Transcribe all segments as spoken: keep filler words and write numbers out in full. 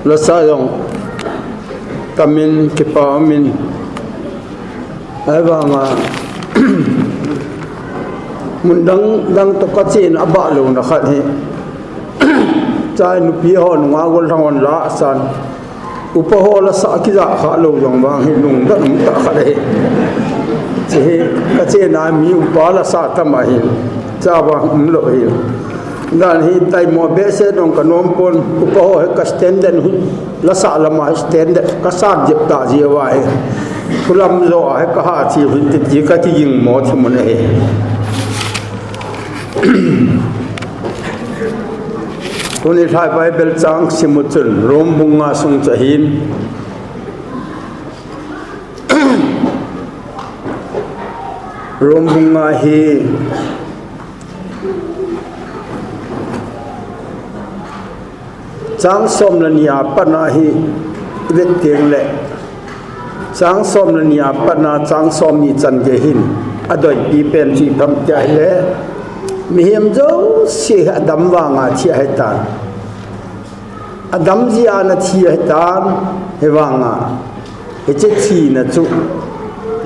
Lasa jong tamin kipa umin. Ahivanga mun dang dang toh kachen abah louna khat hi. Chai nupi ho nunga gollhang hon la asan. Upa ho lasa kija kha lou jong vang hi lungdon um tah khat ahi. Hiche hi kachena mi upa lasa tam ahi. Cha vang umlou hi. Dan hi taimo behseh dong kanom pon, upa ho hi ka standard hi, lasa lama standard kasat jep tah jeh uva hi. Thulam joh a hi kaha chi hin titi kakiging mo thi mun ahi. Tuni lhai Bible chang simu chun Rom bung nga sung chu ahin. Rom bung nga hi chang som le ni a patna hi ivet teng le, chang som le ni a patna chang som ni chan gei hin adoipi pen chu ipi ham tia ahile, mihem jouse hi Adam vanga thi ahitan. Adam jeh a ana thi ahitan, hivanga hiche thina chu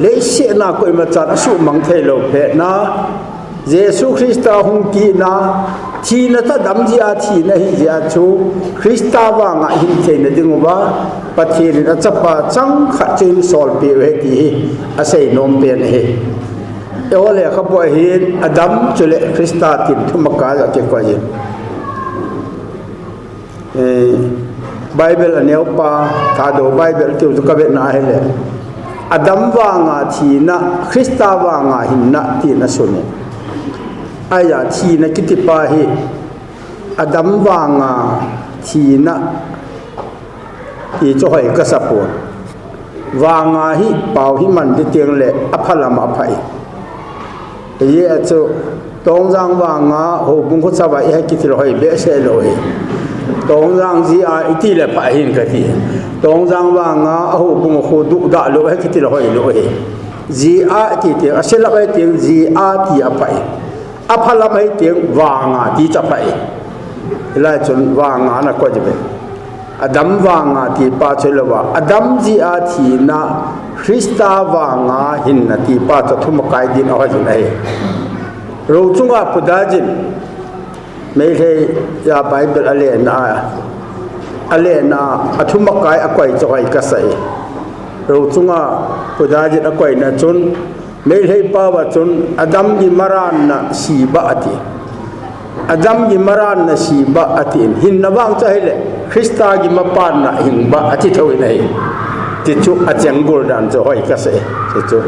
leiset a koima chan asuhmang theilou phetna, Jesu Christa hung kitna, thina chu Adam jeh a thina ahi jeh a chu, Christa vanga hin theina diuva Pathen in achapa changkhat chu ahin solpeh u ahi ti hi asei nom pen ahi. Eiho lekhabu a hin Adam chule Christa tin thumakai a kikoi in. Eh, Bible aneopa, Thadou Bible tiu chu kavetna ahile, Adam vanga thina, Christa vanga hinna tin asun e. Ahia thina kitipa hi Adam vanga thina ti chu hoi kasa pon. Vanga hi pao hi man ti teng le aphalam a apha e. Hijeh a chu Tongjang vanga houbung kho chauva iha kitil hoi behseh lou hi. Tongjang jeh a iti le pha hin kati. Tongjang vanga ahoubung kho duhdah lou hi kitil hoi lou hi. Jeh a iti teng, aselap ahi teng jeh a ti apha e. Aphalam ahi teng vanga ti chu apha e. Hilai chun vanga ana koi ve. Adam vanga tipa chu hilouva, Adam jeh a thina, Christa vanga hinna tipa chu thumakai din ahoijin ahi. Ro chunga pudajin, Meitei a Bible alena, alena, athumakai akoi chu hoi kasa e. Ro chunga pudajin akoina chun, Meitei pao a chun Adam gimara na siba ati. Adam gimara na siba atin. Hinna vang chu ahile Christa gimapa na hingba ati thou in ahi. Tichu acheng gol dan chu hoi kasa e. Tichu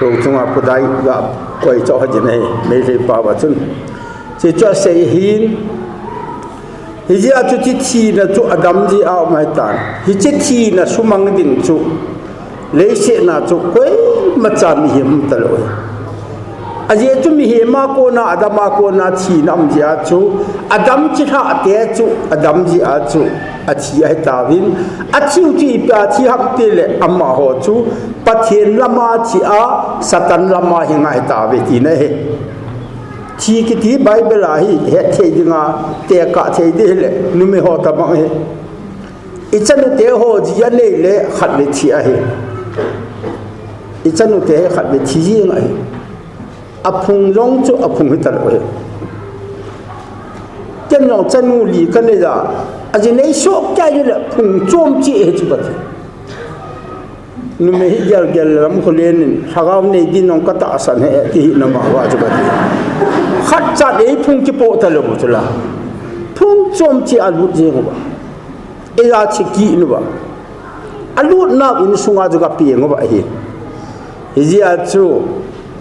ro chunga pudai ga koi chu hoi jin ahi. Meitei pao a chun. Tichu asei hin. Hijeh a chu hiche thina chu Adam jeh a um ahitan. Hiche thina sumang ding chu leiset a chu koimacha mihem um talou ahi. Ajeh chu mihem a kona, Adam a kona thina um jeh a chu, Adam chilhah te chu, Adam jeh a chu athi ahitauvin, athiu chu ipi a thi ham tile amaho chu Pathen lama thi a, Satan lama hinga ahitauve tina ahi. Thi kiti Bible a hi hetthei dinga tekah thei ding hile, numei ho tabang hi. Ichanute ho ji anei le khatvei thi ahi. Ichanute hi khatvei thi jeng ahi. Aphung jong chu aphung hitalou ahi. Ken jong chanu li kanei a, aji nei soh kei le phung chom cheh ahi chu kati. Numei hi gelgel lam kho lenin, lhagao nei din jong katahsan ahi, ti hi nama va chu kati. Khatcha eiphung kipoh talou chu la. Phung chom cheh alut jeng uva. Eija thi kit uva. Alut nau insunga chu kapeng uva ahi. Hijeh a chu,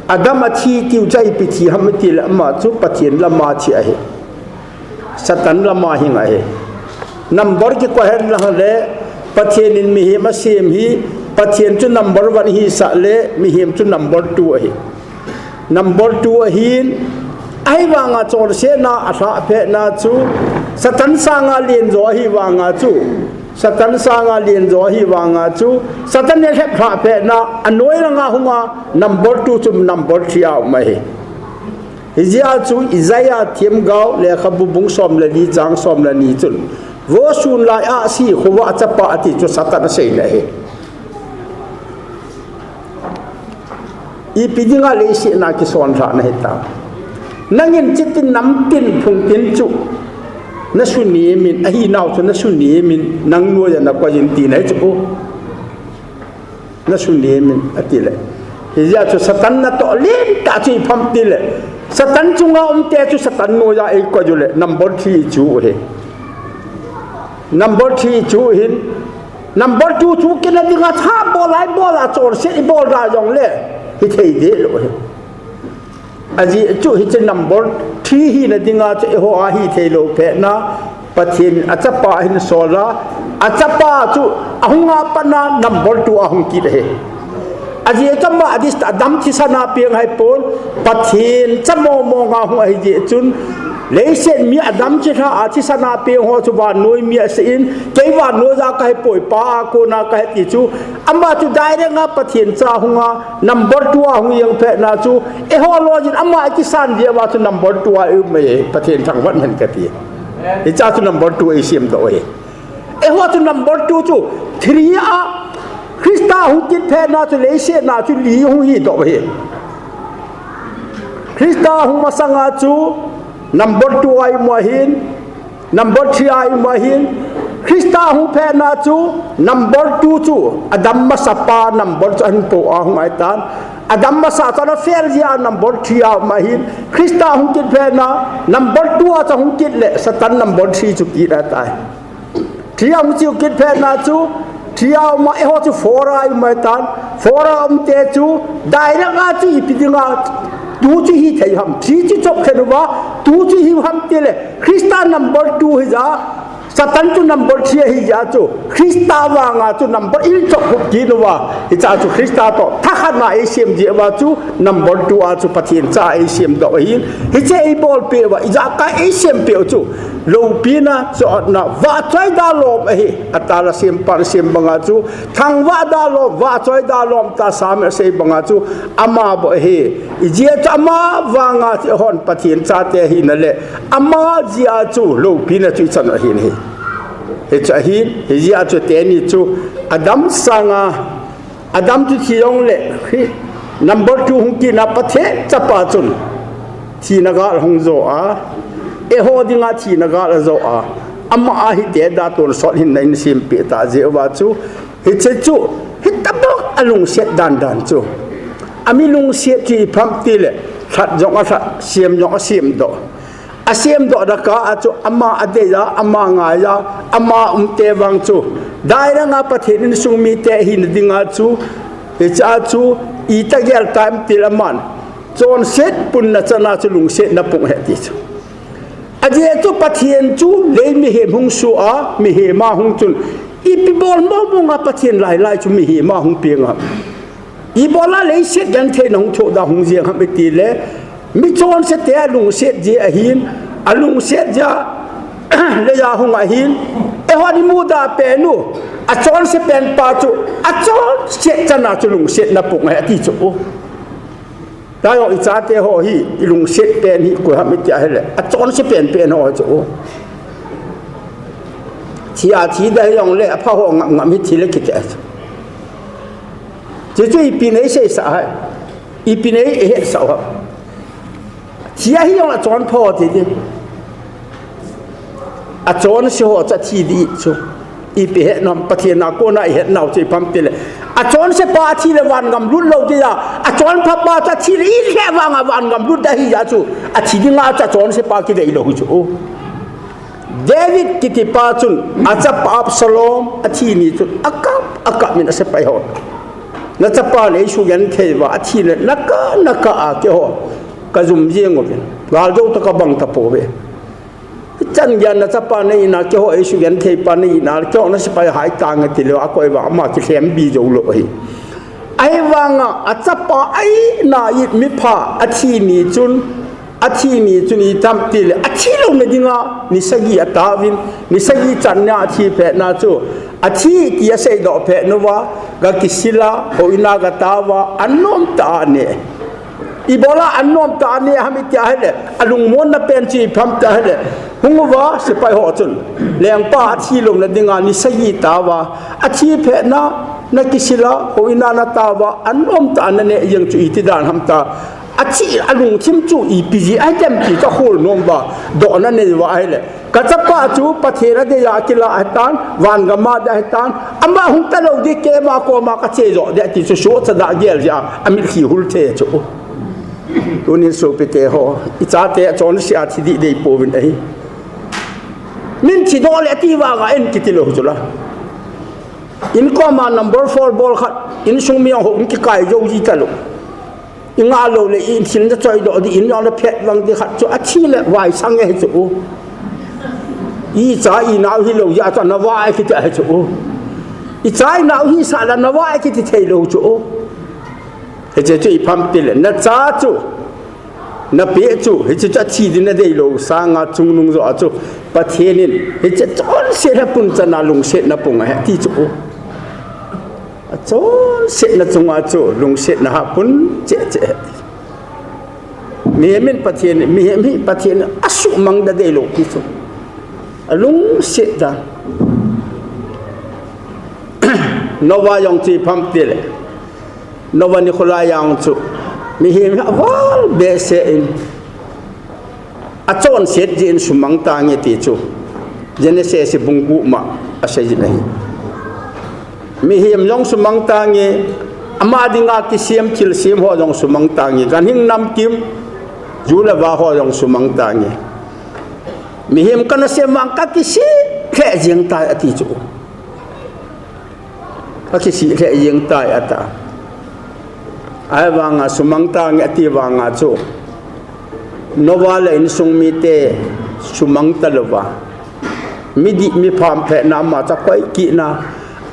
Adam athi tiu chu ipi thi ham itile ama chu Pathen lama thi ahi. Satan lama hing ahi. Number kikoi henlang le, Pathen in mihem asem hi, Pathen chu number one hisah le, mihem chu number two ahi. Number two ahin, ahivanga chonsetna alhah phetna chu, Satan sanga lenjo ahivanga chu, Satan sanga lenjo ahivanga chu, Satan in alhep lhah phetna, anoi langa hunga number two chu number three a um ahi. Hijeh a chu Isaiah themgao lekhabu bung som le li chang som le ni chun, Vosun lai ahsi khovah chapa ati chu Satan aseina ahi. Ipi dinga leiset a kisonlhahna hitam? Nangin chitin namtin phungtin chu nasunemin, ahinau chu nasunemin, nang noiya nakoi in tina hi chu. Nasunemin, atile. Hijeh chun Satan natoh lentah chu ipi ham itile, Satan chunga umte chu Satan noiya eikoi uleh number three chu ahi. Number three chu hin, number two chu kina dinga tha bol lai bol a chonset ibol da jongle hithei deh lou ahi. Ajeh chu hiche number three hina dinga chu eiho a hitheilou phatna, Pathen in achapa ahin sol a, achapa chu ahunga patna number two a hung kit ahi. Ajeh chu ama adista Adam thisan a peng ahipon, Pathen cha mong mong a hung ahijeh chun, leiset mi Adam chilhah a thisan a peng ho chu vannoi mi asei in, kei vannoiya kahipoi, Pa a kona kahi ti chu, ama chu direct a Pathen cha hunga number two a hung jeng phatna chu, eiho lojin ama akisan jeh uva chu number two a ium e, Pathen thangvah hen kati. Hichea chu number two eisemdoh e. Eiho chu number two chu, three a Christa hung kit phatna chu leiset a chu li hung hidoh ahi. Christa hung masanga chu number two a imu ahin, number three a imu ahin, Christa hung phatna chu number two chu Adam masapa number chu ahin po a hung ahitan. Adam masa chu ana fail jeh a number three a um ahin, Christa hung kit phatna number two a chu hung kit le Satan number three chu kit ahitai. Three a hung chiu kit phatna chu, three a um a eiho chu four a imu ahitan, four a umte chu direct a chu ipi dinga two chu hithei ham, three chu chop khen uva, two chu hiu ham itile, Christa number two hijeh a, Satan chu number three ahijeh a chu, Christa vanga chu number in chop khup kit uva, hichea chu Christa toh thakhat a eisem jeh uva chu number two a chu Pathen cha eisemdoh ahin, hiche eibolpeh uva, ijakai eisempeh u chu, loupina, chotna, vahchoi dalom ahi, atal a sempan sem banga chu, thangvah dalom, vahchoi dalom tia Samuel asei banga chu, ama bou ahi, ijeh chu ama vanga chu eihon Pathen chate ahina le, ama jeh a chu loupina chu ichan u ahin ahi. Hichu ahin, hijeh a chu teni chu, Adam sanga, Adam chu thi jongle, number two hung kitna Pathen chapa chun thina gal ahung jo a, eiho dinga thina gal ajo a, ama a hite da tonsot hinna in sempeh ta jeh uva chu, hiche chu, hitobang alungset dandan chu. Ami lungset chu ipi ham itile, lhat jong alhat, sem jong asemdoh. Asemdoh da kah a chu ama adei a, ama ngai a, ama umte vang chu, direct a Pathen insung mite ahina dinga chu, hichea chu, itagel tam itile aman, chonset punna chana chu lungsetna pung ahi ti chu. Ajeh chu Pathen chu lei mihem hung soh a, mihem a hung chun, ipi bol mong mong a Pathen lailai chu mihem a hung peng ham? Ibola leiset gentheina hung thoh da hung jeng ham itile, mi chonsete alungset jeh ahin, alungset jeh a, leiya hung ahin, eihon imuda pen u, achonse pen pa chu, achonset chana chu lungsetna pung ahi ati chu. Taijong ichate ho hi, ilungset pen hi koi ham iti ahile, achonse pen pen ho chu. Thi a thi da hijongle, apha ho ngam ngam hi thi le kiti a chu. Chuchu ipi nei seisah ham? Ipi nei ihetsah ham? Thi ahijongle achonpha ho ti di. Achonse ho chu athi di chu. Ipi hetnam, Pathen a kona ihetnau chu ipi ham itile, achonse pa athi le vangam lut lou dia, achonpha pa chu athi le ilheh vanga vangam lut ahi jeh chu, athi dinga chu achonse pa kidei lou hi chu. David kitipa chun achapa Absalom athi ni chun akap akap in asepai ho, nachapan eisugenthei uva athi le nakah nakah a keiho kajum jeng uvin, galjou toh kabang tapouve. Chan geiya nachapa nei in a keiho eisugenthei pa nei in a keiho nasepai hai tange tileu akoi uva ama kilhem bi jou lou ahi. Ahivanga achapa aina it mipha athi ni chun, athi ni chun ipi ham itile, athi louna dinga ni sagi ataovin, ni sagi channa athi phatna chu, athi ti aseidoh phatnuva, gakisil a, houin a gataova, anomtah a ane. Ibola anomtah a ane ham iti ahile, alungmonna pen chu ipi ham iti ahile, Hung uva, sepai ho chun, lengpa athi louna dinga ni sagi tauva, athi phetna, na kisila, houin a na tauva, an um tah a na neh jeng chu iti dan ham tia, athi, alungthim chu ipi jeh a dem ti chu ahol nom uva, dohna nei uva ahile, ka chapa chu Pathen a dei a kila ahitan, van gam a dei ahitan, ama hung talou ding, keima koma kache jo ding ti chu sohcha da gel jeh a, amitlhi hul thei chu. Tunin sopite ho, ichate achonse a thi ding dei pouvin ahi. Min thi doh le ati vanga in kiti lou chu la. In koma number four bol khat, insung mi ahung kikai jou ji talou. I ngah lou le, in thil na choi doh ding, in jong na phet vang ding khat chu, athi le vaisang e chu. Icha inau hilou jeh a chu, na va e kiti ahi chu. Icha inau hisah le, na va e kiti thei lou chu. Hiche chu ipi ham itile, na cha chu, na peh chu, hiche chu athi ding na deilou sanga chungnung joh a chu, Pathen in, hiche chonset a pun chan a lungsetna pung ahi ti chu. Achonsetna chunga chu lungsetna ha pun cheh cheh. Mihem in Pathen, mihem hi Pathen asuhmang da deilou ti chu. Alungset dan. Noah jong chu ipi ham itile, Noah nikho lai jong chu mihem hi aval behseh in, achonset jeh in sumang tange ti chu Genesis bung gup ma asei jin ahi. Mihem jong sumang tange, ama dinga kisem thilsem ho jong sumang tange, ganhing namkim, ju le va ho jong sumang tange. Mihem kana sem vang kakisih lheh jeng tai ati chu. Kakisih lheh jeng tai ata. Ahivanga sumang tange ati vanga chu, Noah le insung mite sumang talouva, midih mipham phetna ama chu akoi kitna,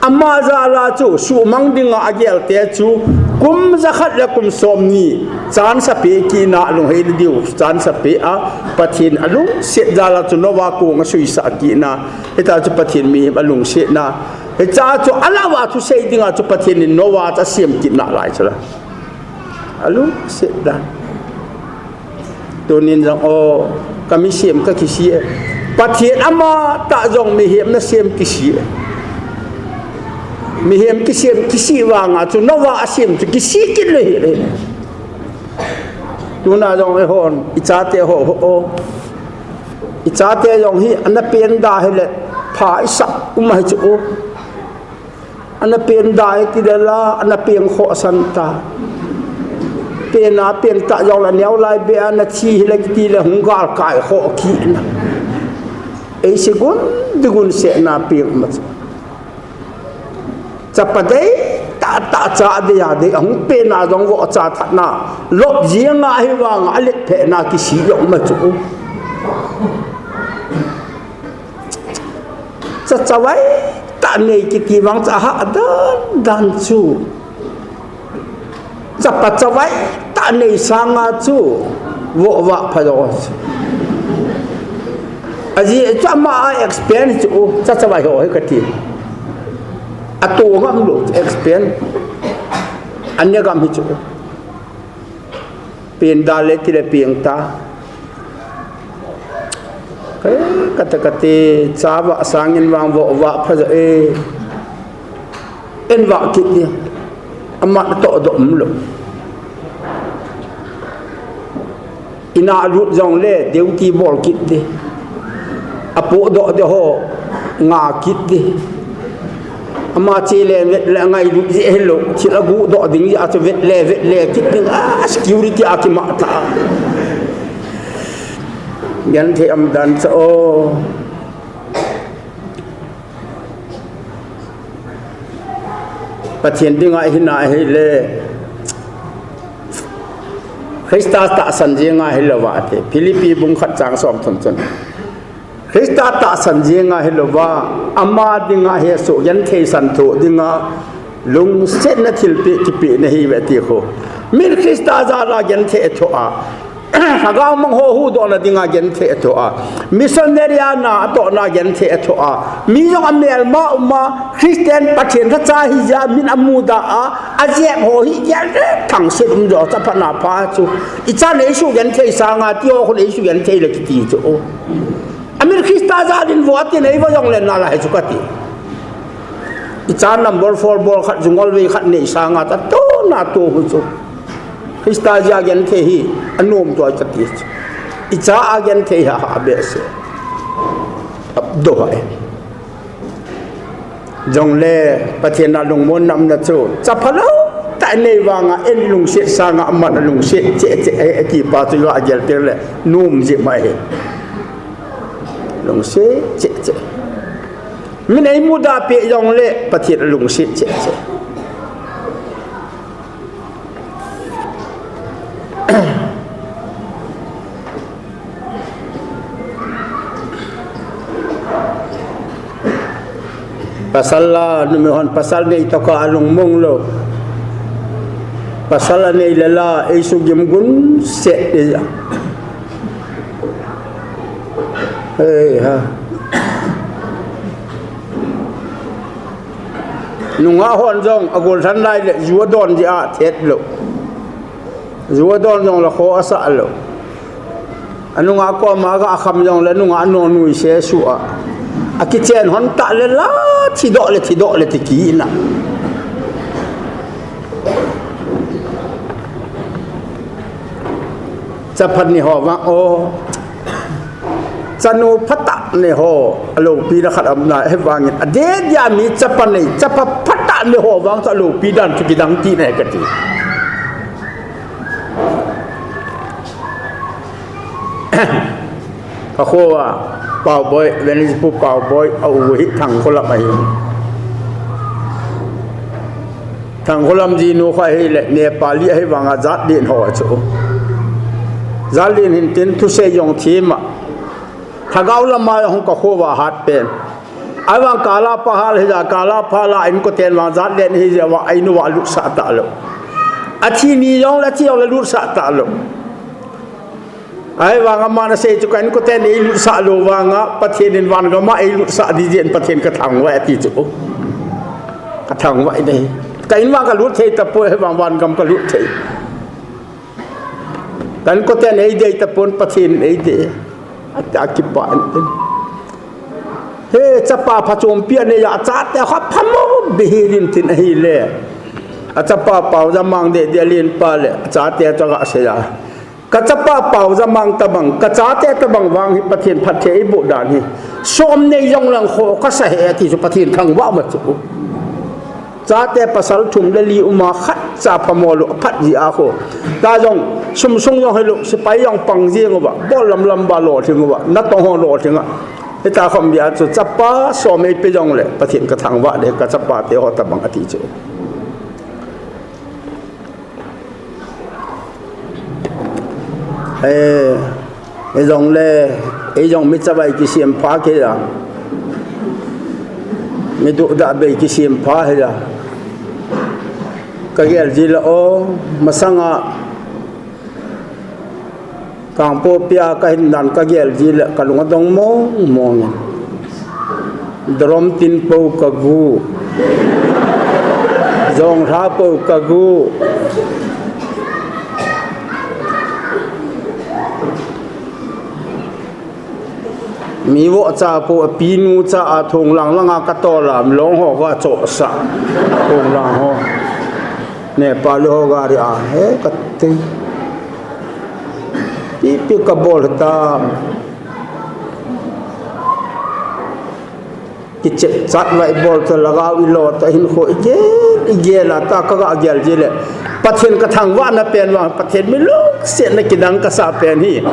ama jal a chu suhmang dinga agel te chu kum jakhat le kum somni chance apeh kitna, alunghei diu chance apeh a, Pathen alungset jal a chu Noah kong asuisah kitna, hitia chu Pathen mihem alungsetna, hichea chu alah uva thusei dinga chu Pathen in Noah chu asem kitna lai chu la. Alungset dan. Tunin jong, o, kami sem kakisih e. Pathen amatah jong mihem nasem kisih e. Mihem kisem kisih vanga chu Noah asem chu kisih kit lou hih e. Tuna jong eihon, ichate ho, ho, o. Ichate jong hi ana pen da hile pha isah um ahi chu, o. Ana pen da e ti le la, ana peng khohsan ta. Pen a pen tah jong le aneo lai beh a nathi hile kiti le hung galkai khoh kitna. Eise gun digun sehna peng ma chu. Chapa dei tah tah cha dei a dei, ahung pen a jong vohcha thatna lop jeng ahi vanga alet phehna kisih jong ma chu. Cha chavai tah nei kiti vang chu ahah dan dan chu. Chapa chavai tah nei sanga chu vohvah pha jo. Ajeh chu ama a expense chu, cha chavai ho hi kati. Ato ngam lou expense. Ane gam hi chu. Pen da le ti le peng ta. Ka, kate, kate, chavah sangin vang vohvah pha jo e. En vah kit ding. Amat toh doh um lou. Ina lut jong le duty bol kit ding. Apoh doh ding ho nga kit ding. Ama che le vet le angailut jeh hilou. Thil aguh doh ding jeh a chu vet le, vet le kit ding. A, security a kimah ta. Genthei um dan chu o. Pathen dinga hina ahile, Christa tahsan jenga hilouva ati. Philippi bung khat chang som thum chun. Christa tahsan jenga hilouva, ama dinga hesoh genthei santhoh dinga lungsetna thilpeh kipehna ahiuve ti khu. Min Christa jal a genthei thoh a, lhagao mang ho huhdohna dinga genthei thoh a, missionary a na atohna genthei thoh a, mi jong amelma uma, Christian Pathen lhacha hijeh a min amuda a, ajep ho hi gel le thangset um jo chaphatna pha chu. Ichan eisugenthei sanga ti ho khun eisugenthei le kiti chu. Amin Christa jal in vo ati nei vo jong le nalai chu kati. Icha number four bol khat jungol vei khat nei sanga ta to na to hu chu. Christa jal a genthei hi anom to kati chu. Icha a genthei ha ha behseh. Abdo hai. Jongle, Pathen a lungmon namna chu, chapha lou tah nei vanga, eilungset sanga, aman alungset cheh cheh, e, e, ti pa chu, a gel tir le, nom jeh ma hi. Lungset cheh cheh. Min eimuda peh jongle, Pathen alungset cheh cheh. Pasal la, numei hon pasal nei toh ka alungmong lou. Pasal anei le la, eisugim gun set e ja. Hei ha. Nungah hon jong, agol than lai le, ju adon jeh a thet lou. Ju adon jongle kho asah lou. Anungah koma aga kham jongle, nungah nonui se su a. Akichen hon tah le la, thi doh le, thi doh le, ti kina. Chaphat ni ho vang, o. Chanu phatah nei ho, aloupina khat aum na, hivangin, adeh dia mi chapa nei, chapa phatah nei ho vang chu aloupi dan chu kidang ti nei kati. Ka kho a, Paoboi, Venizpu Paoboi, a u hi Thangkholam ahi. Thangkholam jinu kha hile, Nepali ahi vanga jat din ho chu. Jat din hin tin thusei jong thima. Thagau lama jong ka kho va hat pen. Ahivang kala pahal hija, kala phala inkoten vang jat din hija va, ainu va lutsah talou. Athi ni jongle, athi jongle lutsah talou. Ahivanga aman asei chu ka inkoten eilutsah lou vanga, Pathen in van gama eilutsah ding jeh in Pathen ka thangvah e ati chu. Ka thangvah e dei. Ka in vang ka lut thei tapoi, ahivang van gam ka lut thei. Ka inkoten eidei tapon Pathen in eidei. Ati akipa in tin. He, chapa phachompi anei a, achate kha phamo bihilin tin ahile. Achapa Paojamang deh deh len pa le, achate chu aga sei a. Ka chapa Paojamang tabang, ka chate tabang vang hi Pathen phatthei eiboh dan hi. Som nei jong lang kho kasa he ati chu Pathen thangvah ma chu. Chate pasal thum le li uma khat cha phamo lou phat ji a kho. Ta jong sum sung jong helou, sepai jong pang jing uva, bol lam lam ba lolhing uva, natong ho lolhing a. Hita khom bia chu chapa som eipe jongle, Pathen ka thangvah de, ka chapate ho tabang ati chu. Eh, eijongle, eijong mi chavai kisem pha kei a. Mi duhdah bei kisem pha hi a. Ka gel ji le o, masanga Kangpokpi a ka hin dan ka gel ji le ka lung adong mong mong in. Drum tin po ka gu. Jonglha po ka gu. Mi vohcha po, apinu cha a thong lang langa ka tol a, milong ho ka chohsah. Thong lang ho. Nepali ho gari a, he ka ti. Pipi ka bol tam. Kichep chat vai bol ta lagau ilo ta hinkho igel, igel a ta ka ga gel ji le. Pathen ka thangvahna pen vang, Pathen mi lungsetna kidang kasa pen hi.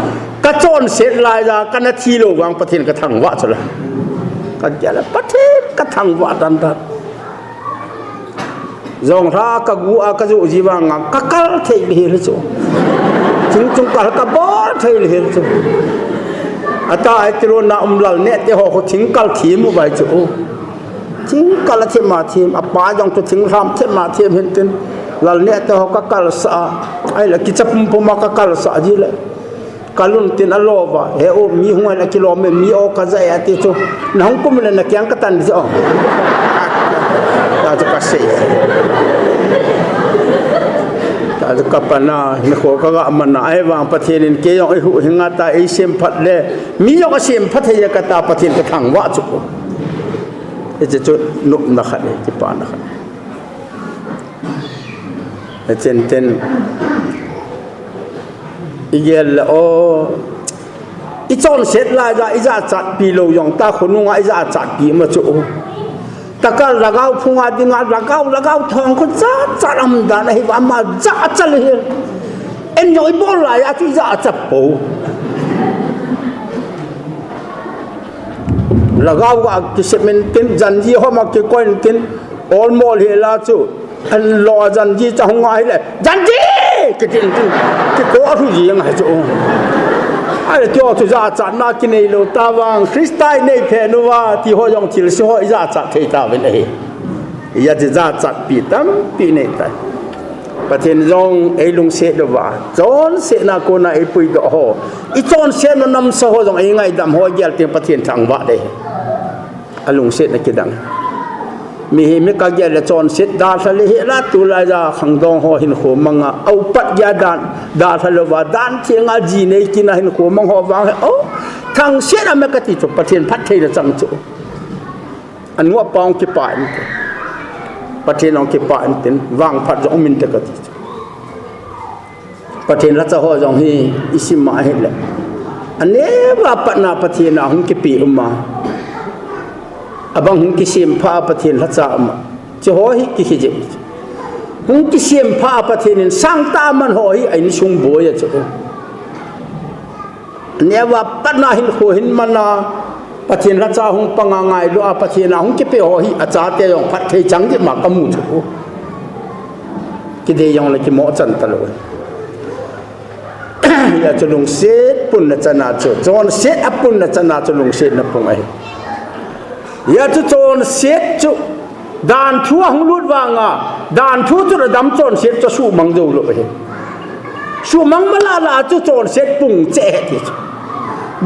Ka chonset lai a, kana thi lou vang Pathen ka thangvah chu la. Ka gel a Pathen ka thangvah dan dan. Jonglha ka gu a ka joh ji vanga ka kal thei le hel chu. Thing chung kal ka bol thei le hel chu. Ata ai tiro na um lal neh te ho kho thing kal thim u vai chu. Thing kal a thim a thim, apa jong chu thing lham thim a thim hin tin. Lal neh te ho ka kal sa a. Ai la kicha pum pum a ka kal sa ji le. Ka lun tin a lou va, he o, mi hung a kilom e, mi o ka ja e ati chu. Na hung kum le na kiang ka tan chu. Ta chu ka sei. Ta Atu ka pan a, hinkho ka ga man a, ahivang Pathen in kei jong eihuhhing a ta, eisemphat le, mi jong asemphat thei a ka ta, Pathen ka thangvah chu. Hiche chu nopna khat, kipana khat. Achen ten, igel le o, ichonset lai ja, ijachatpi lou jong ta, khonung a ijachatpi ma chu. Takal lhagao phung a dinga, lhagao, lhagao thong khu jachat um dan ahi va, ama jachat hi. En jong ibol lai a chu ijachat po. Lhagao ga kisem intin, janji ho ma kikoi intin, olmo hi la chu. An lo a janji cha hung a hile, janji! Kitin tin, kiko a thu jing a chu. Ai, tio chu jachatna kinei lou ta vang, Christa inei phen uva, ti ho jong thilse ho ijachat thei ta uvin ahi. Ijat jachatpi tampi nei tai. Pathen jong eilungset uva, chonsetna kona eipuidoh ho, ichonsetna namsa ho jong eingaidam ho gel teng Pathen thangvah ding. Alungsetna kidang. Mihem hi ka gel le chonset dalha le hi la, tulai ja khangdong ho hinkho mang a, aupat gei a dan, dalha louva, dan theng a ji nei kin a hinkho mang ho vang hi, o, thangset a me kati chu, Pathen phattheina chang chu. Anu apa hung kipah inte. Pathen hung kipah intin, vangphat jong um inte kati chu. Pathen lhacha ho jong hi isim a hile, aneo a patna Pathen a hung kipe um a, abang hung kisempha a Pathen lhacha um a, hiche ho hi kikhi jeh. Hung kisempha a Pathen in sangtah a man ho hi a insung boi a chu. Aneo a patna hinkho hin man a, Pathen lhacha hung pang a, ngailu a Pathen a hung kipe ho hi achate jong phatthei chang ding ma kamu chu. Kidei jong le kimo chan talou. Hia chu lungset punna chana chu, chonset a punna chana chu lungsetna pung ahi. Hia chu chonset chu, danthu ahung lut vang a, danthu chu adam chonset chu suhmang jou lou ahi. Suhmang mala la chu chonset pung cheh ahi ti chu.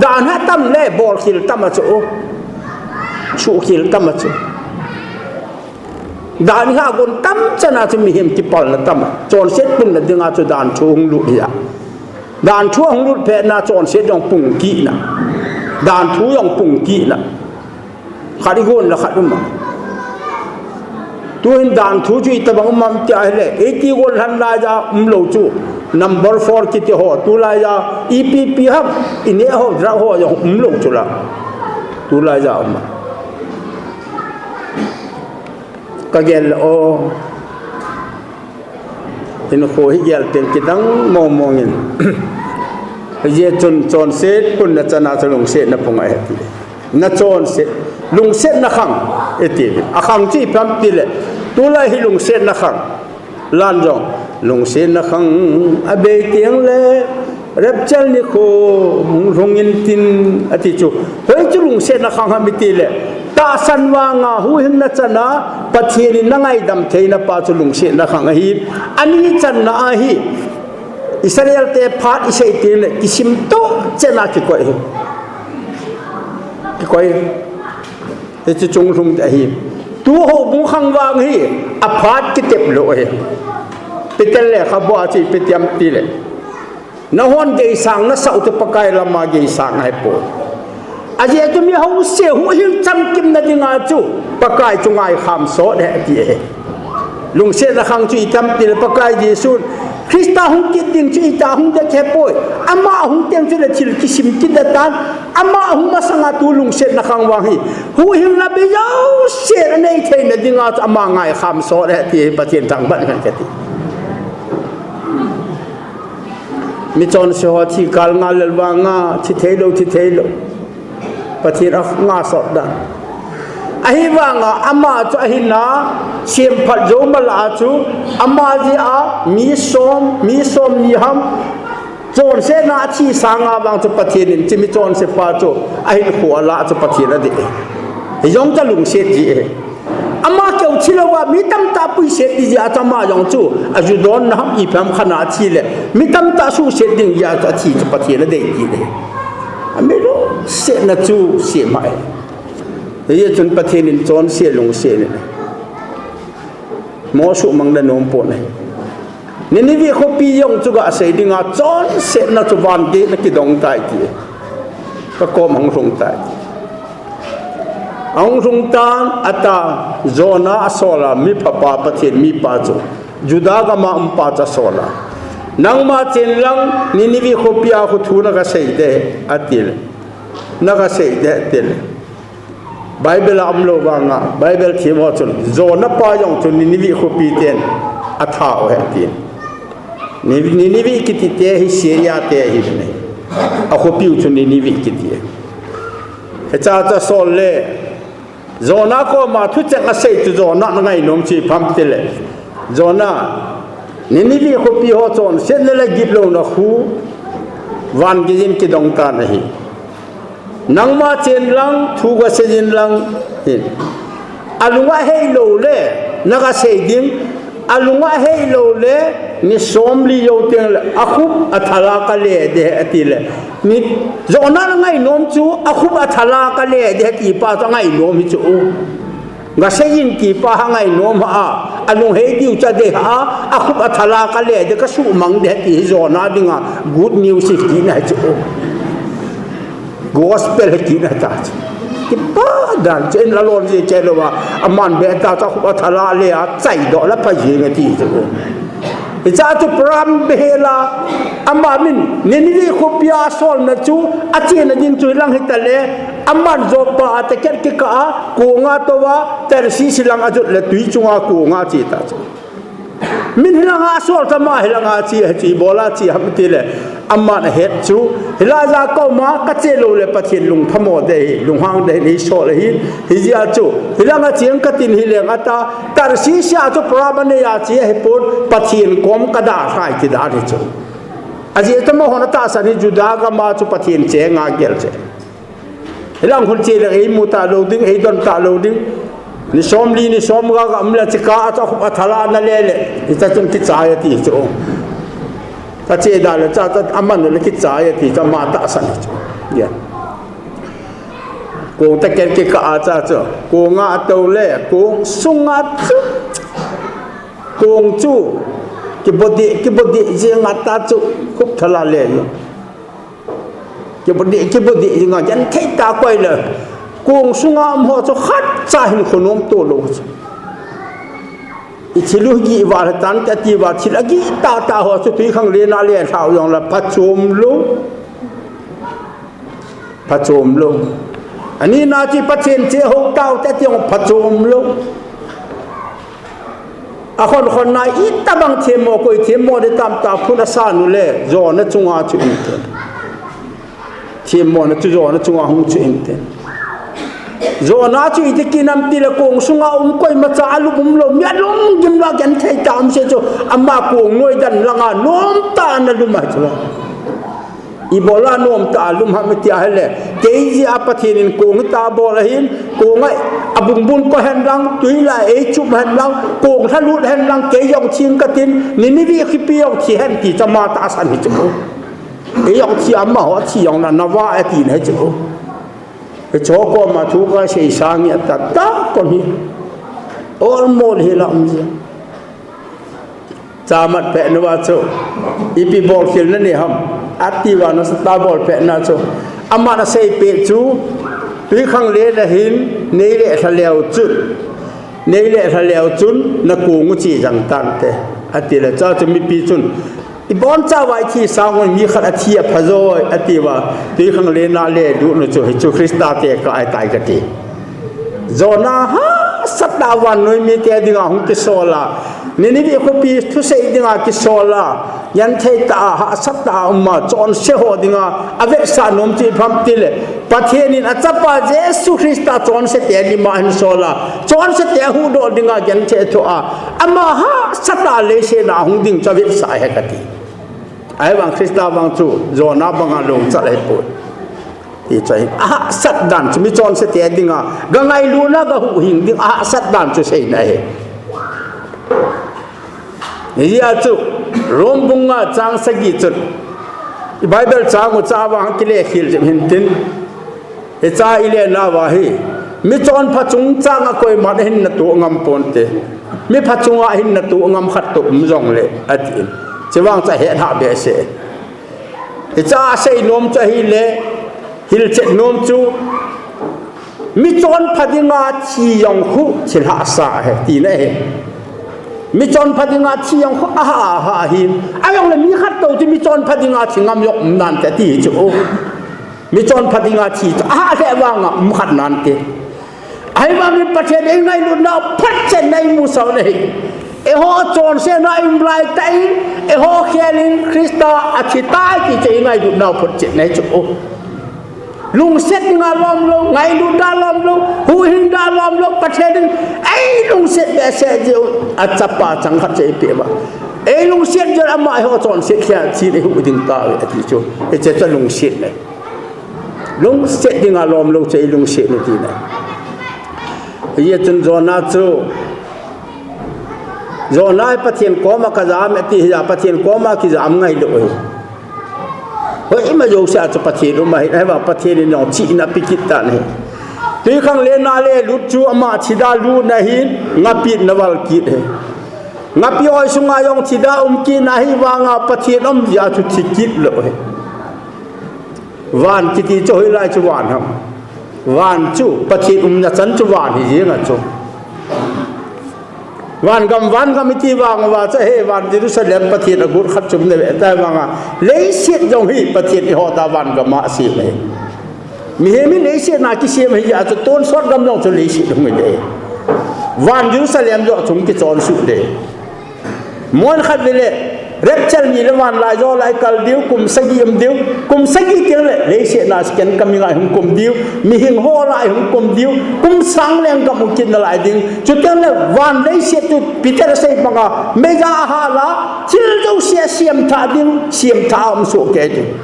Dan ha tam le bolkhel tam a chu. Suhkhel tam a chu. Dan ha gon tam chana chu mihem kipalna tam a. Chonset punna dinga chu danthu hung lut hia. Danthu ahung lut pet na chonset jong pung kit na. Danthu jong pung kit na. Khat igon la khat um a. Tuhin danthu chu itobang um am ti ahile, eiti gon lhan lai ja umlou chu. Number four kiti ho, tulai ja, ipi pi ham, ineh ho, drug ho jong umlou chu la. Tulai ja um a. Ka gel le o. Hinkho hi gel teng kidang mong mong in. Hijeh chun chonset punna chana chu lungsetna pung ahi ti. Na chonset, lungsetna khang, iti. Akhang chu ipi ham tile, tulai hi lungsetna khang. Lan jong, lungsetna khang abei teng le, rapture nikho hung lhung intin ati chu. Hoi chu lungsetna khang ham itile, tahsan vang a huhhingna chana Pathen in na ngaidam theina pa chu lungsetna khang ahi. Ani channa ahi. Israel te phat isei teng le kisim to chena kikoi hi. Kikoi. Hichu chunglhung ahi. Tu houbung khang vang hi aphat kitep lou ahi. Peter lekhabu a chu ipi ti ham tile, nahon geisang nasah u chu Pakai lama geisang ahipoi. Ajeh chu mi housen huhhing chamkimna dinga chu Pakai chu ngaikham sot ahi ati ahi. Lungsetna khang chu ipi ham tile Pakai Jesun Christa hung kit ding chu ita hung det ahipoi. Ama hung teng chule thil kisim kit ding tan. Ama hung masanga tu lungsetna khang vang hi, huhhingna bei jouse anei theina dinga chu ama ngaikham sot ahi ti hi Pathen thangvah in kati. Mi chonse ho thi kal ngal lel vang a, thi theilou, thi theilou. Pathen a ngah sot dan. Ahivanga ama chu ahinna semphat jou mala chu, ama jeh a mi som, mi somni ham, chonsetna athi sanga vang chu Pathen in hiche mi chonse pa chu ahinkho a lah chu Pathen adei. Hijong chu alungset ji e. Ama keu thi louva mi tamtah puiset ding jeh a chu ama jong chu ajudonna ham ipi ham khat a athi le, mi tamtah suhset ding jeh a chu athi chu Pathen adei ji e. Amilungsetna chu semha e. Hijeh chun Pathen in chonse lungset in mo suhmang da nom pon ahi. Nineveh khopi jong chu gasei dinga chonsetna chu van gei na kidong tai ti. Ka kom hung lhung tai ti. Ahung lhung tan ata Jonah asol a, mi phapa Pathen mipa chu. Judah gama umpa chu asol a. Nangma chen lang Nineveh khopia khu thu na gasei ding ati le. Na gasei ding ati le. Bible a umlou vanga, Bible thiem ho chun, Jonah pa jong chun Nineveh khopi ten atha u ahi tin. Ni-, Nineveh kiti te hi Syria te ahi ne. Akhopiu chu Nineveh kiti. Hiche chu asol le, Jonah koma thucheng asei chu Jonah na ngainom chu ipi ham ti le. Jonah, Nineveh khopi ho chonsetna le gitlouna khu van gei in kidong tan ahi. Nangma chen lang, thu gasei in lang, hin. Alung ahei lou le, na gasei ding, alung ahei lou le, ni som li jou teng le, akhup athala kale ding ati le. Ni, Jonah na ngainom chu, akhup athala kale ding ati pa chu angainom hi chu. Gasei in ti pa ha ngainom ha a, alung hei diu cha ding ha a, akhup athala kale ding kasuhmang ding ti hi Jonah dinga, good news hi kiti na chu. Gospel hi kiti na ta chu. Kipa dan chu in la lon je che lou a, aman be ta chu akhup athala le a, chaidoh la pha jing ati chu. Hiche chu pram behela, ama min, Nineveh khopia asolna chu, achena ding chu hilang hita le, aman Joppa a ticket kikah a, konga tou a, Tarshish lang ajot le tui chunga konga che ta chu. Min hilanga asol ta ma hilanga che, hiche ibola che ham ti le, aman ahet chu, hilai a koma kache lou le Pathen lungphamo ding ahi, lunghang ding ahi, nei sol ahi, hijeh a chu, hilanga cheng katin hileng ata, Tarshish a chu pram anei a che ahipon, Pathen kom kadalhai ti dan ahi chu. Ajeh chu amahon atahsan hi Judah gama chu Pathen chenga gel che. Hilang hun che le eimu talou ding, eidon talou ding. Ni som li, ni som nga ga um le chika a chu akhup athala na le le. Hiche chun kichai ati chu. Kache da le cha cha aman le kichai ati chu ama tahsan chu. Ya. Kong ticket kikah a cha chu. Konga atou le, kong sunga chu. Kong chu. Kibodi, kibodi jing ata chu. Khup thala le. Kibodi, kibodi jinga, genthei tah a koi le. Kong sunga um ho chu khatcha hin khonom to lou chu. Ithil u gih val tan te ti va thil agih tah tah ho chu twikhanglen a le lhau jong le phachom lou. Phachom lou. Ani na chu Pathen che ho tau te ti jong phachom lou. Akhon khon na itobang themmo koi themmo ding tam ta phun asan u le, Jonah chunga chu inte. Themmona chu Jonah chunga hung chu inte. Jonah chu iti kinam ti le kong sunga um koimacha alum um lou, mi alum gim lou a genthei tah a um se chu, ama kong noi dan langa nom tah a ana lum ahi chu. Ibola nom tah a lum ham iti ahile, kei jeh a Pathen in kong hita abol ahin, kong a abungbun ko hen lang, tui la eichup hen lang, kong lhalut hen lang, kei jong theng katin, Nineveh khopi jong thi hen ti chu ama tahsan hi chu. Ei jong thi, amaho thi jong la, nava ati na hi chu. Hiche ho koma thu kasei sang hi ata tah kon hi. Olmol hi la um jeng. Chamat peh nauva chu, ipi bolkhel nanei ham, ati uva nasatah a bolpeh na chu. Aman aseipeh chu, twikhanglen a hin, nei le lha leu chun, nei le lha leu chun, nakong u che jeng tante. Ati le, chua chu mipi chun, ibonchauva ithi sang u mi khat athi apha joi, ati uva, twikhanglen a le lut nu chu, hichu Christa tekah ahitai kati. Jonah hahsatah a vannoi mite dinga hung kisol a, Nineveh khopi thusei dinga kisol a, genthei tah a hahsatah a um a, chonse ho dinga avetsah nom chu ipi ham tile, Pathen in achapa Jesu Christa chonsete lim a ahin sol a, chonsete ahuhdoh dinga genthei athoh a, ama hahsatah a leiset a hung ding chu avetsah ahi kati. Ahivang Christa vang chu Jonah banga lungchal ahipoi. Hichu ahi, ahahsat dan chu mi chonsete dinga, gangailutna gahuhhing ding ahahsat dan chu seina ahi. Hijeh a chu, Rom bung nga chang sagi chun, Bible chang u chu avang kilekhel jep hintin, hiche ilenauva hi, michonpha chungchanga koiman ahin natoh ngam ponte. Mi pha chunga hin natoh ngam khat toh um jongle, ati. Chuvang chu ahet ha behseh. Hiche a seinom chu ahile, hilchet nom chu, mi chonpha dinga thi jong khu thilhahsa ahi, tina ahi. Mi chonpha dinga thi jong khu aha, aha ahi. Ajongle mi khat toh chu mi chonpha dinga thi ngam jong um nante ti chu. Mi chonpha dinga thi chu aha le vanga um khat nante. Ahivangin Pathen in eingailutnau photchetna eimusah u ahi. Eiho chonsetna eimulai tah in, eiho khelin Christa athi tai ti chu eingailutnau photchetna ahi chu. Lungset dinga lomlou, ngailut da lomlou, huhhing da lomlou, Pathen in eilungset behseh jeh un achapa changkhat chu eipeh uva. Eilungset jeh un ama eiho chonset khel chin eihuh ding tauve ati chu. Hiche chu lungset ahi. Lungset dinga lomlou chu eilungset u tina. Hijeh chun Jonah chu, Jonah hi Pathen koma kajam e ti hija, Pathen koma kijam ngailou ahi. Hoima jousea chu Pathen um ahi, ahivang Pathen in jong chihna ape kit tan ahi. Twikhanglen a le lut chu ama thida lutna ahin, ngapitna val kit ahi. Ngapi oi sunga jong thida um kitna ahivanga Pathen um jeh a chu thi kit lou ahi. Van kiti chu hoilai chu van ham? Van chu Pathen umna chan chu van hi jeng a chu. Vangam, vangam iti vang uva chu, he, van Jerusalem Pathen agot khat chu um ding ahi, tia vanga, leiset jong hi Pathen in eiho dia vangam a asem ahi. Mihem in leiset a kisem ahi jeh a chu tonsot gam jong chu leiset hung hi ding. Van Jerusalem jong chu hung kichonsuh ding. Mun khat vele, rapture ni le van laijol a ikal diu, kum sagi um diu, kum sagi teng le, leiset a second coming a ihung kum diu, mihing ho lah a ihung kum diu, kum sang lenggam hung kit nalai ding. Chuteng le, van leiset chu Peter asei banga, meija ahal a, thil jouse asem tha ding, sem tha a um soh kei ding.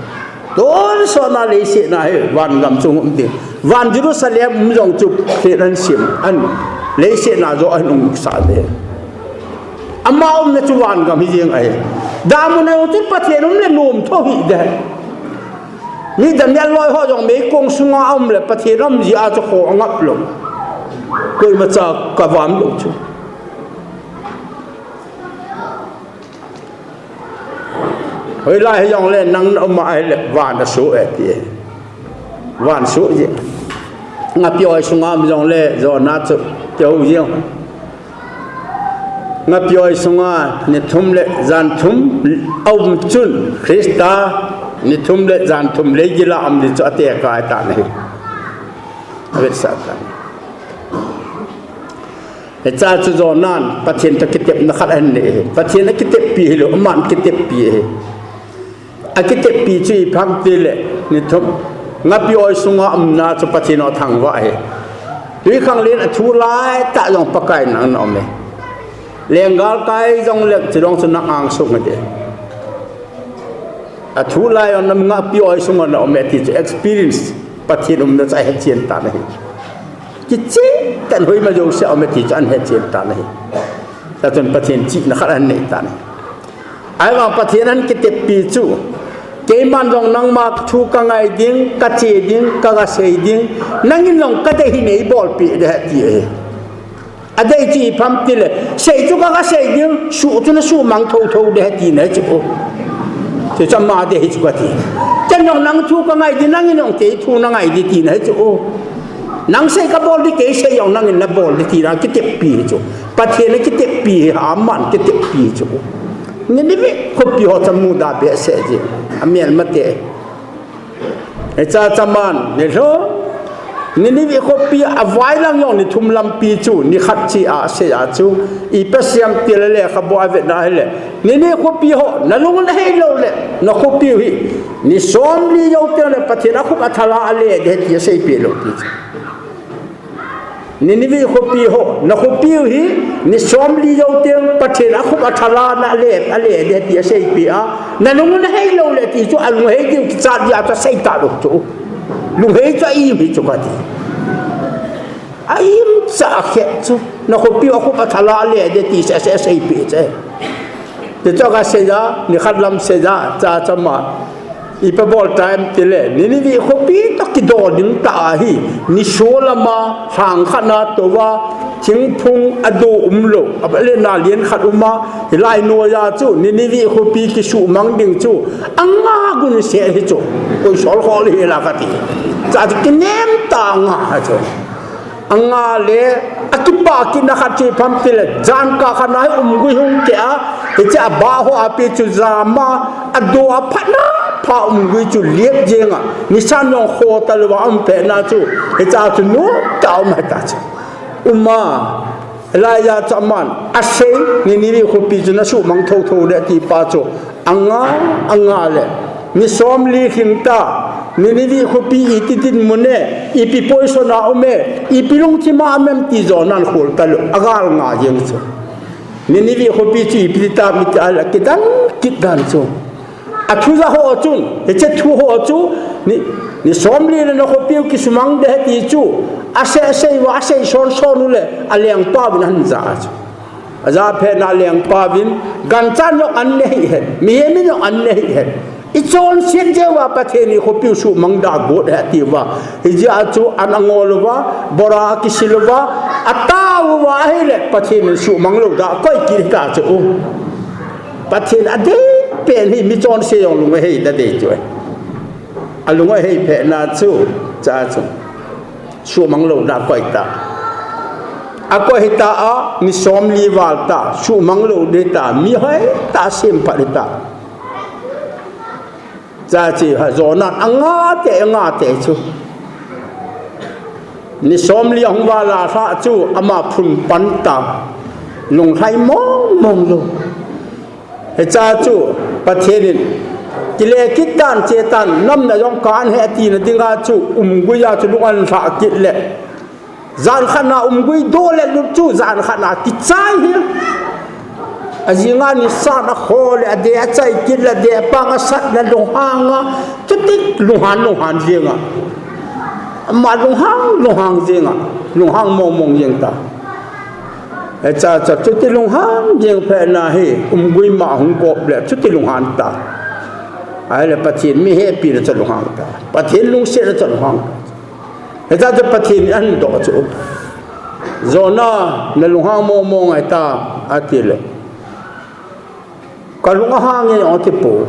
Tonsot a leiset a hi, vangam chu hung um ding. Van Jerusalem um jong chu, Pathen in asem, ahin, leiset a jong ahin umsah ding. Ama umna chu vangam hi jeng ahi. Damun a jong chun Pathen um le nom tho hih ding. Mi Daniel loi ho jong meikong sunga aum le Pathen um jeh a chu kho angap lou. Koimacha kavam lou chu. Hoilai hijongle nang na um a ahile van asoh e ti. Van soh jeh. Ngapi oi sunga um jongle Jonah chu kihou jeng. Ngapi oi sunga ni thum le jan thum aum chun Christa ni thum le jan thum leigil a um ding chu atekah ahitan ahi. Avetsah tan. Hichea chu Jonah in Pathen toh kitepna khat ahin nei ahi. Pathen akiteppi hilou, aman kiteppi ahi. Akiteppi chu ipi ham tile, ni thum, ngapi oi sunga umna chu Pathen in athangvah ahi. Twikhanglen a thu laitah jong Pakai nang na um e. Lenggalkai jongle chulong chu nang angsung hite. Athu lai jong nang ngapi oi sunga na um e ti chu experience, Pathen umna chu ahechen tan ahi. Kichen tah in hoima jouse a um e ti chu ahin hechen tan ahi. Chua chun Pathen chihna khat ahin nei tan ahi. Ahivang Pathen ahin kiteppi chu, keiman jong nangma thu kangai ding, kache ding, kagasei ding, nangin jong kadei hi neibolpeh ding ahi ti ahi. Adei chu ipi ham tile, sei chu kagasei ding, suh chu nasuhmang thotho ding ahi tina chu. Chuche chu ama dei hi chu kati. Ken jong nang thu kangai ding, nangin jong kei thu nangai ding tina chu. Nang sei kabol ding, kei sei jong nangin nabol ding tina kiteppi hi chu. Pathen akiteppi hi, aman kiteppi hi chu. Nineveh khopi ho chu amuda behseh jeng. Amelmate. Hichea chu aman, nilhum, Nineveh khopi a availang jong ni thum lampi chu, ni khat chea asei a chu, ipi asei ham tile lekhabu a vetna hile, Nineveh khopi ho, nalung nahei lou le, nakhopiu hi, ni somli jou teng le Pathen akhup athala ale ding ahi ti aseipeh lou ti chu. Nineveh khopi ho, nakhopiu hi, ni somli jou teng Pathen akhup athala na ale, ale ding ahi ti aseipeh a, nalung nahei lou le ti chu, alunghei diu kichat dia chu asei talou chu. Lunghei chu a-im hi chu kati. A-imcha akhet chu, nakhopiu akhup athala ale ding ahi ti asei, aseipeh chu. Tichu kasei a, ni khat lam sei a, chua chu ama, ipi abol tam tile, Nineveh khopi toh kidou ding tah ahi, niso lama, lhang khat na touva, Thingphung ado umlou, a le na lian khat uma, hilai noiya chu, Nineveh khopi kisuhmang ding chu, anga gun se hi chu, koi sol khol hi la kati. Cha chu kinem ta anga chu. Anga le, akipah kit na khat chu ipi ham tile, jan kah khat na hi umgui hung keh a, hiche a bah ho a pi chu jama, ado a phatna, pha umgui chu liep jeng a, nisan jong kho talou a um pet na chu, hicha chu nom ta um hita chu. Uma, Elijah chu aman, asei, Nineveh khopi chu nasuhmang thotho le ti pa chu, anga, anga le, ni somli lhing ta, Nineveh khopi iti dinmun e, ipi poison a um e, ipi lungthim a um em ti Jonah in khol talou, agal nga jeng chu. Nineveh khopi chu ipi ti ta mi ti a le, kidan, kidan chu. Athu ja ho chun, hiche thu ho chu, ni, ni somli le na khopi u kisumang de ti chu, asei, asei uva, asei son son u le, alengpa uvin ahin ja chu. Aja phet na lengpa uvin, ganchan jong an ne hih hen, mihem in jong an ne hih hen. Ichonset jeh uva Pathen in khopi u suhmang da got ahi ati uva. Hijeh a chu an angol uva, bora akisil uva, atao uva ahile Pathen in suhmang lou da koi kit hita chu. Pathen adei pen hi michonse jong lung ahei da dei chu. Alung ahei phet na chu, cha chu. Suhmang lou da koi ta. Akoi hita a, ni somli val ta, suhmang lou dei ta, mi hoi ta, sem phat hita. Cha chu ha Jonah in anga te, anga te chu. Ni somli ahung val a lha chu ama phun pan ta. Lunglhai mong mong lou. Hicha chu Pathen in kile kit tan che tan, namna jong kan he ati na dinga chu umgui a chu lung ahin lha kit le. Jan khat na umgui do le lut chu jan khat na kichai hi. Ajing a nisan akho le, adeh achai kit le, adeh apang asat le lunghang a, chuti lunghan lunghan jeng a. Ama lunghang lunghang jeng a, lunghang mong mong jeng ta. Hicha chu chuti lunghang jeng phet na hi, umgui ma hung kop le, chuti lunghan ta. Ahile Pathen mi hepi le chu lunghang ta. Pathen lungset le chu lunghang ta. Hicha chu Pathen in ahin doh chu. Jonah, na lunghang mong mong ahi ta, ati le. Ka lung ahang e, ati po.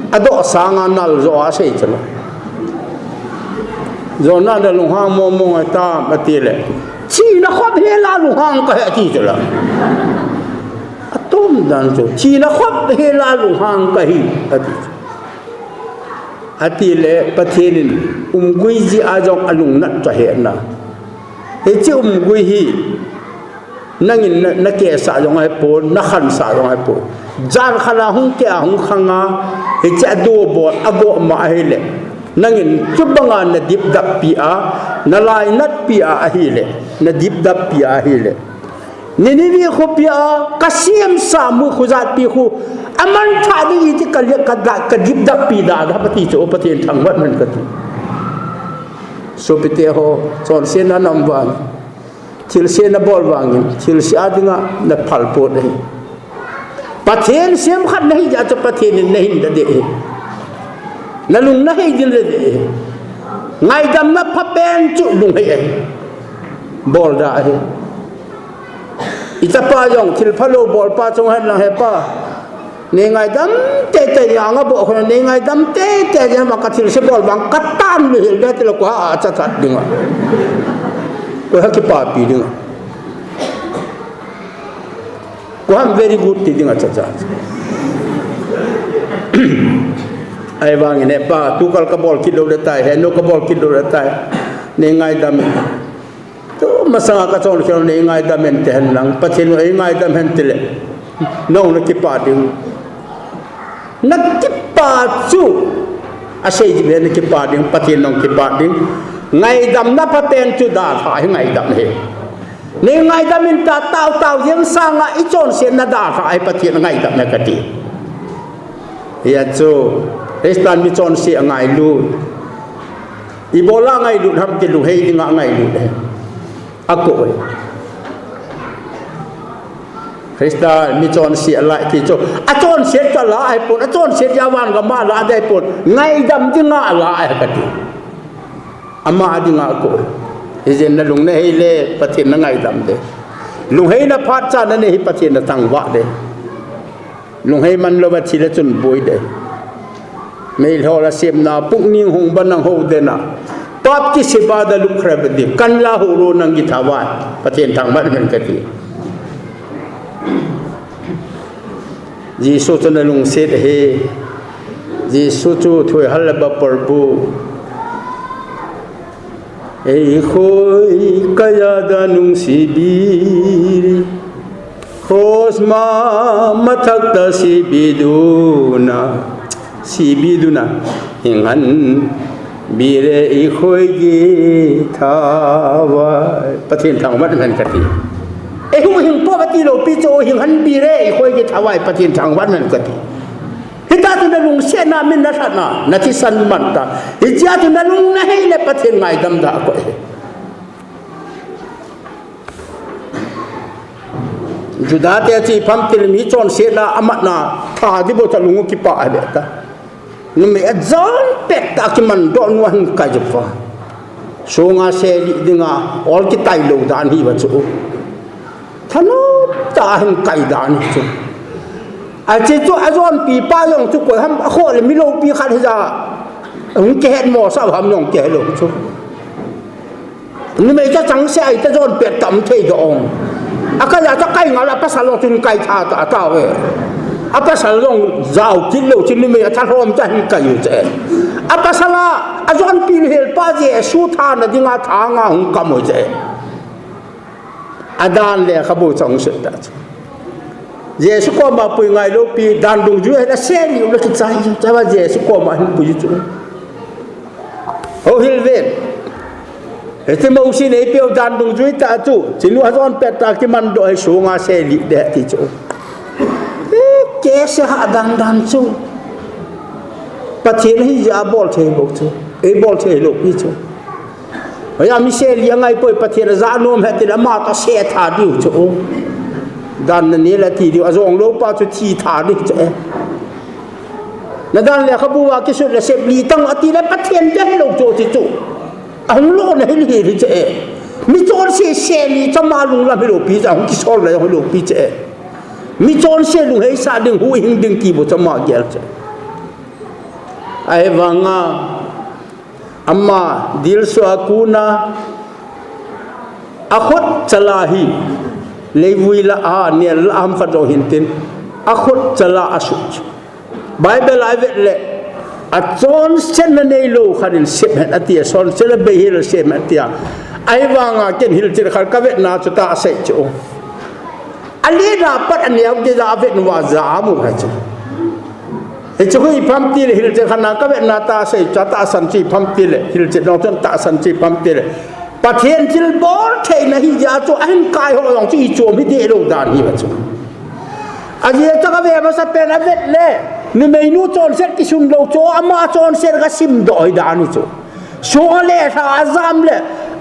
Adoh sanga nal jo a asei chu la. Jonah, na lunghang mong mong ahi ta, ati le. Thina khop hel a lunghang kahi ati chu la. Atom dan chu. Thina khop hel a lunghang kahi ati chu. Ati le Pathen in umgui jeh a jong alungnat chu ahe na. Hiche umgui hi nangin na, nakehsah jong ahipon, nakhansah jong ahipon. Jan khat a hung keh a hung khang a, hiche ado bol ago ma ahile. Nangin chubanga nadipdap pi a, nalainat pi a ahile, nadipdap pi a ahile. Nineveh khopi a, kasemsa mu khu jat pi khu, aman tha ding iti ka, ka, ka, kadipdap pi da, da pati chu, Pathen thangvah man kati. Sopite ho, chonsetna nam vang. Thilse nabol vangin, thilse a dinga naphal pot ahi. Pathen sem khat nahi jeh chu Pathen in nahin da ding ahi. Nalung nahei ding le ding ahi. Ngaidamna phapen chu lunghei ahi. Bol da ahi. Ichapa jong thil phalou bolpa chung hen lang hepa. Nei ngaidam teitei ding anga bo khona, nei ngaidam teitei ding ama ka thilse bol vang katan mi hil da tile koi ha acha chat dinga. Koi ha kipapi dinga. Koi ham very good ti dinga cha cha. Ahivangin hepa, tukal kabol kit lou le tai, henu kabol kit lou le tai. Nei ngaidam. Tu masanga kachon khel nei ngaidam hen ti hen lang, Pathen in eingaidam hen tile. Nang nakipah ding. Nakipah chu. Asei ji be nakipah ding, Pathen nang kipah ding. Ngaidamna phapen chu dalha hi ngaidam ahi. Nei ngaidam in ta tao tao jeng sanga ichonsetna dalha hi Pathen ngaidamna kati. Hia chu, Christian michonse angailut. Ibola ngailut ham ti lunghei dinga ngailut ahi. Ako e. Christa michonse alai ti chu. Achonset chu ala ahipon, achonset jeh a van gam a ala ding ahipon. Ngaidam dinga ala ahi kati. Ama dinga ako e. Hijeh in nalung nahei le Pathen nangaidam ding. Lungheina phat cha nanei hi Pathen nathangvah ding. Lunghei man louva thi le chun boi ding. Meilhol a semna pukning hung ba nang ho dena. Pap ki siba da luk khrab di. Kan la ho ro nang ki thawai. Pathen thangvah hen kati. Jesu chu nalungset ahi. Jesu chu thuihal le ba Prabhu. Ei khoi kaya da nung sibi. Cross ma mathak ta sibi duna. Sibi duna. Hing han bire i khoi ki thawai. Pathen thangvah hen kati. Ei hu hing po kati lou pi cho hing han bire i khoi ki thawai Pathen thangvah hen kati. Hita chu nalungsetna min nalhatna, nathisan man ta. Hichea chu nalung nahei le Pathen ngaidam da ko. Juda te chu ipi ham tile mi chonsetna amatna, tha di bo ta lung u kipa a be ta. Numei a jon pet ta kiman doh nu ahin kai jep uva. Sunga seli dinga, ol kitai lou dan hi uva chu. Thanom ta ahin kai dan hi chu. Ache chu ajonpi pa jong chu koi ham, akhoh le mi loupi khat hija. Hung kihet mo sa ham jong kihe lou chu. Numei cha chang se ai ta jon pet tam thei doh ong. Akai a cha kai ngal a pasal jong chun kai tha ta ta ve. A pasal jong jao kit lou chun numei a thalhom cha hin kai u che. A pasal a, ajonpi lhel pa Jesu thana dinga tha nga hung kam u che. Adan lekhabu chang se ta chu. Jesu koma pui ngailou pi dan dungjui a seli u le kichai. Chava Jesu koma hin pui chu. Houhil ven. Hiti Mosi in eipeu dan dungjui tah chu. Chinu ajon pet ta kiman doh hi sunga seli ding ti chu. Eh, kei se ha dan dan chu. Pathen hi ja bol thei bou chu. Eibol thei lou pi chu. Hoiya mi seli angai poi Pathen aja nom he tile ama tah se tha diu chu. Dan nani la ti diu ajong lou pa chu thi tha diu chu. Nadan lekhabu a kisut le sep li tang ati le Pathen te hilou chu ti chu. Ahung lona hil hil hi che. Mi chonse seli chama lunglam hilou pi cha hung kisol le hilou pi che. Mi chonse lunghei sa ding huhhing ding ti bo chama gel che. Ahivanga ama dilso a kona akhut chala hi leivui la a nel la ham khat jong hintin akhut chala asut. Bible a ivet le, achonsetna neilou khat in sep hen ati a, chonsetna bei hel sep hen ati a. Ahivanga ken hilchet khat kavetna chu tahsa chu. Alina pat aneo kija avet uva ja amu hai chu. Hichu ipi ham tile hilchet khat na kavetna tahsa chu tahsan chu ipi ham tile, hilchet nong chun tahsan chu ipi ham tile. Pathen thilbol theina hi ja chu ahin kai ho jong chu ichom hi deh lou dan hi uva chu. Ajeh chu kave masapen avet le, numeinu chonset kisun lou chu, ama chonset kasim doh hi dan hi chu. Sunga le lha ajam le,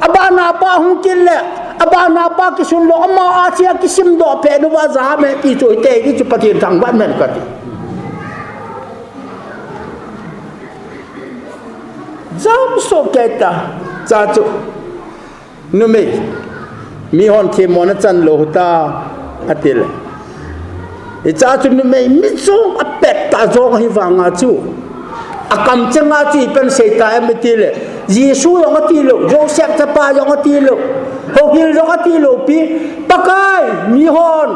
abana pa hung kit le, abana pa kisun lou, ama a chia kisim doh pet uva jam e ti chu hite hi chu Pathen thangvah hen kati. Jam so kei ta, cha chu. Numei, mihon themmo nachan lou ta, ati le. Hicha chu numei michong apet ta jong ahivanga chu. Akamcheng a chu ipi asei ta em iti le. Jesu jong ati lou, Joseph chapa jong ati lou. Houhil jong ati lou pi, Pakai, mihon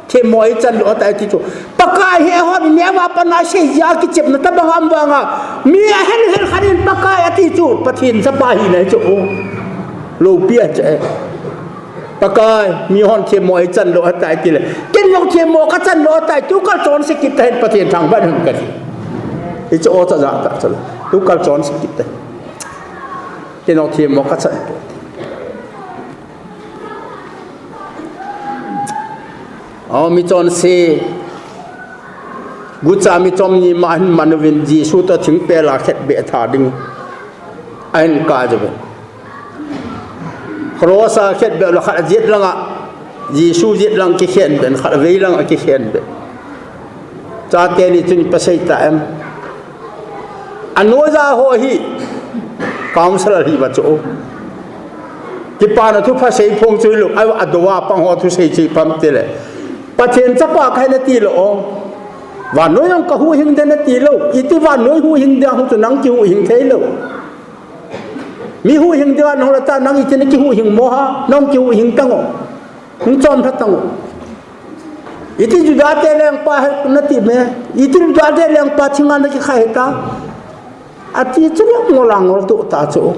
themmo eichan lou ahitai ti chu. Pakai, heihon ineh uva pat a seija kichepna tobang aum vanga. Mi ahel hel khat in Pakai ati chu. Pathen chapa hina hi chu. Loupi ahi chu. Pakai, mihon themmo eichan lou ahitai ti le. Ken jong themmo kachan lou ahitai, tukal chonse kit tahen Pathen thangvah hen kati. Hichu o cha ja ta chu. Tukal chonse kit tahen. Ken jong themmo kachan lou. Aw, michonse. Gucha michom ni ma ahin man uvin Jesu toh thingpel a khetbeh tha ding. Ahin kai uvin. Cross a khetbeh lou khat ajet langa. Jesu jet lang kikhen beh, khat vei lang akikhen beh. Chate ni chun ipi asei ta em. Anoija ho hi, counselor hi uva chu. Kipana thupha sei phong chu hilou, a, adou a pang ho thusei chu ipi ham itile, Pathen chapa kahi nati lou o. Vannoi jong kahuhhing ding nati lou. Iti vannoi huhhing ding hung chu nang kihuhhing thei lou. Mi huhhing ding a nahung le ta nang iti nakihuhhing mo ham, nang kihuhhing tan o. Hung chom lha tan o. Iti Juda te lengpa hi nati me. Iti Juda te lengpa thinga nakikhai hita. Ati chu ngol a ngol to ta chu.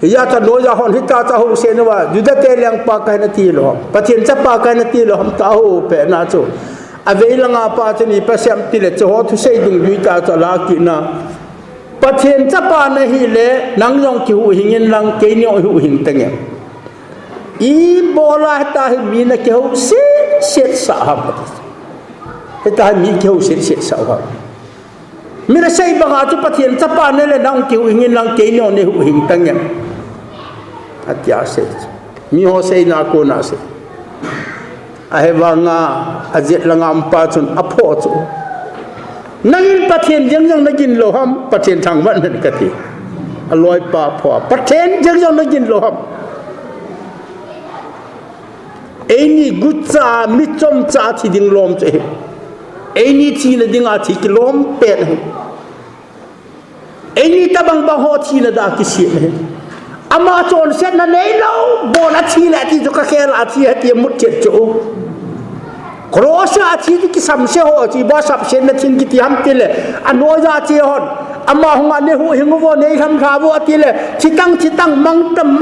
Hijeh chun noiya hon hita chu ahung sei uva, Juda te lengpa kahi nati lou ham, Pathen chapa kahi nati lou ham tia ahung peh na chu. Avei langa pa chun ipi asei em itile, chuho thusei dungjui tah chu ala kit na. Pathen chapa nahi le, nang jong kihuhhing in lang, keini jong huhhing tan e. Ibola hita hi mi nakihou set set sah ham. Hita hi mi kihou set set sah ham. Mi nasei banga chu Pathen chapa nahi le nang kihuhhing in lang keini jong neihuhhing tan e. Atia asei. Mi ho seina a kona asei. Ahivanga ajet langa um pa chun aphoh chu. Nangin Pathen jeng jong nagin lou ham, Pathen thangvah in kati. Aloipa phoh a. Pathen jeng jong nagin lou ham. Eini gucha, mi chomcha thi ding lom chu ahi. Eini thina dinga thi kilom pen ahi. Eini tabang bang ho thina dinga kisem ahi. Ama chonsetna neilou, bon a thi le ati chu kakhel a thi ahi ti mut chet chu. Cross a thi chu kisamse ho chu ibola sapsetna thing kiti ham itile, anoiya che hon. Ama hunga neihuhhing uvo, neilhamlha uvo atile, thitang, thitang, mang tam,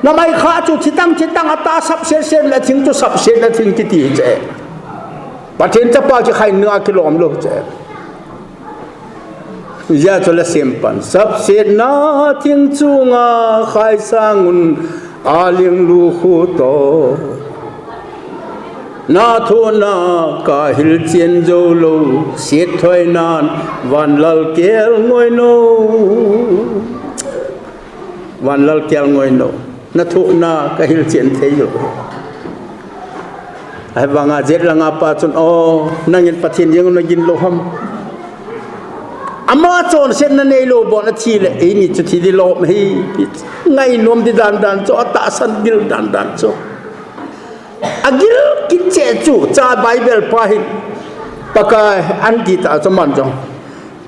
namai kha chu thitang, thitang atah sapset setna thing chu sapsetna thing kiti chu. Pathen chapa kikhai dinga kilom lou chu. Hijeh chun la sem pan. Sapsetna thing chunga khai sang un aling lukhu toh. Nathohna kahil chen jou lou, set thoi nan vanlal kel ngoi nou. Vanlal kel ngoi nou. Nathohna kahil chen thei jou. Ahivanga jet langa pa chun, o, nangin Pathen jeng nagin lou ham. Ama chonsetna neilou bon a thi le, eini chu thi ding lom ahi. Ngainom ding dan dan chu, atahsan ding dan dan chu. Agil kit cheh chu, cha Bible pa hin. Pakai anti ta chu aman jong.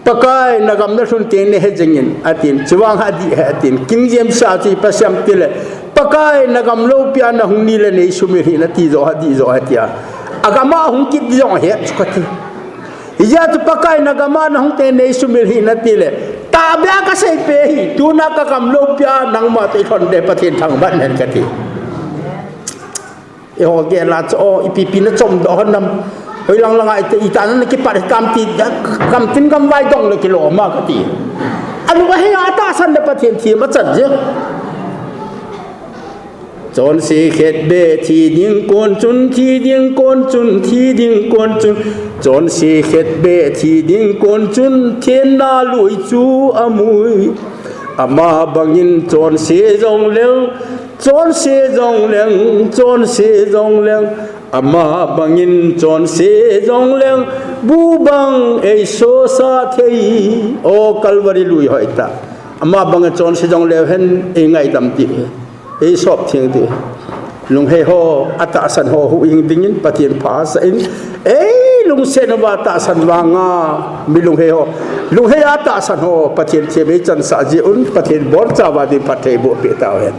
Pakai nagam nalhun teng nahet jeng in, atin. Chuvang adih ahi, atin. King James a chu ipi asei em itile, Pakai nagam loupia nahung ni le neisumil hih in ati jo, adih jo ahi tia. Agam a hung kit ding jong ahet chu kati. Hijeh chun Pakai nagam a nahung teng neisumil hih in atile, tahbeh a kasei peh ahi, tuna kagam loupia nangma toh ilhon ding Pathen thangvah in kati. Eiho gel a chu, o, ipi ipi nachom doh hon nam. Hoilang langa ita, ita nana kipat hitam ti, gamtin gamvai dong le kilom a kati. Alung ahei a atahsan le Pathen them achan jeng. Chonse khetbeh thi ding kon chun, thi ding kon chun, thi ding kon chun. Chonse khetbeh thi ding kon chun, thenna lui chu amui. Ama bangin chonse jongleng, chonse jongleng, chonse jongleng. Ama bangin chonse jongleng, bu bang eisosa thei. O Calvary lui hoitah. Ama bangin chonse jongleu hen eingaidam ding. Eisop theng ding. Lunghei ho, atahsan ho huhhing dingin Pathen phasah in. Eilungset uva tahsan vanga, mi lunghei ho. Lunghei a tahsan ho, Pathen them eichansah jeh un, Pathen boncha uva ding phatthei boh peh tauhen.